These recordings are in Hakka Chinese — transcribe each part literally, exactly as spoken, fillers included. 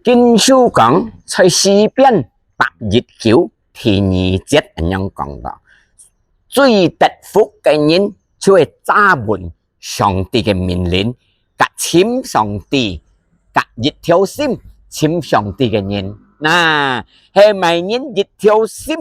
經書講，在詩篇百一九第二節恁樣講到：最得福个人就係抓穩上帝个命令，甲尋上帝，甲一條心尋上帝个人。那，係麼人一條心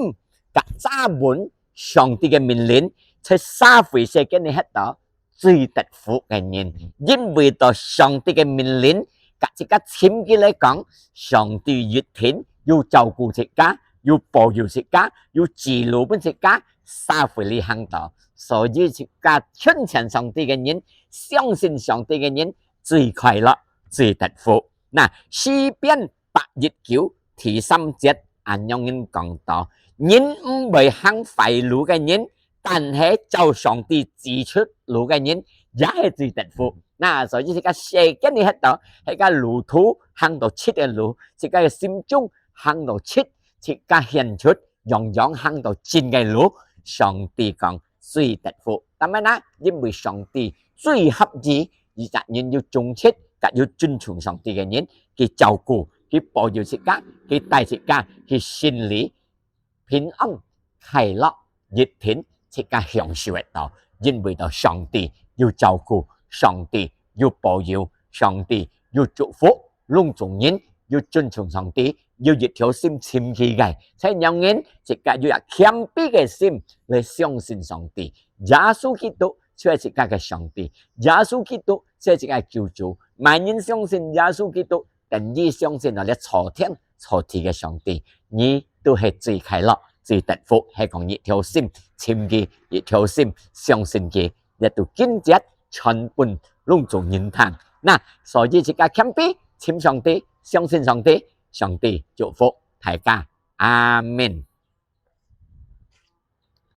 甲抓穩上帝个命令，在社會世界裡歇到最得福个人，因為到上帝个命令，甲自家尋佢來講，上帝一定有照顧自家，有保佑自家，有指路分自家，社會裡行到。所以自家近前上帝个人，相信上帝个人，最快樂，最得福。那，詩篇百一九第三節恁樣講到：人毋會行壞路个人，但係照上帝指出路个人，也係最得福。那，所以自家世間裡歇到，係个路途行到直个路，自家个心中行到直，自家顯出樣樣行到真个路，上帝講最得福。但係呢，因為上帝最合意，一隻人有忠直，甲有尊重上帝个人，佢照顧，佢保佑自家，佢帶自家，佢心裡平安、快樂，一定自家享受得到，因為到上帝有照顧，上帝有保佑，上帝有祝福，攏總人有尊重上帝，有一條心尋佢个，在仰人自家有一謙卑个心來相信上帝。耶穌基督就係自家个上帝，耶穌基督就係自家个救主。麼人相信耶穌基督，等於相信了這造天造地个上帝，你都係最快樂、最得福，係講一條心尋佢，一條心相信佢，這都經節傳分攏總人聽。那，所以自家謙卑，尋上帝，相信上帝，上帝祝福大家。阿們。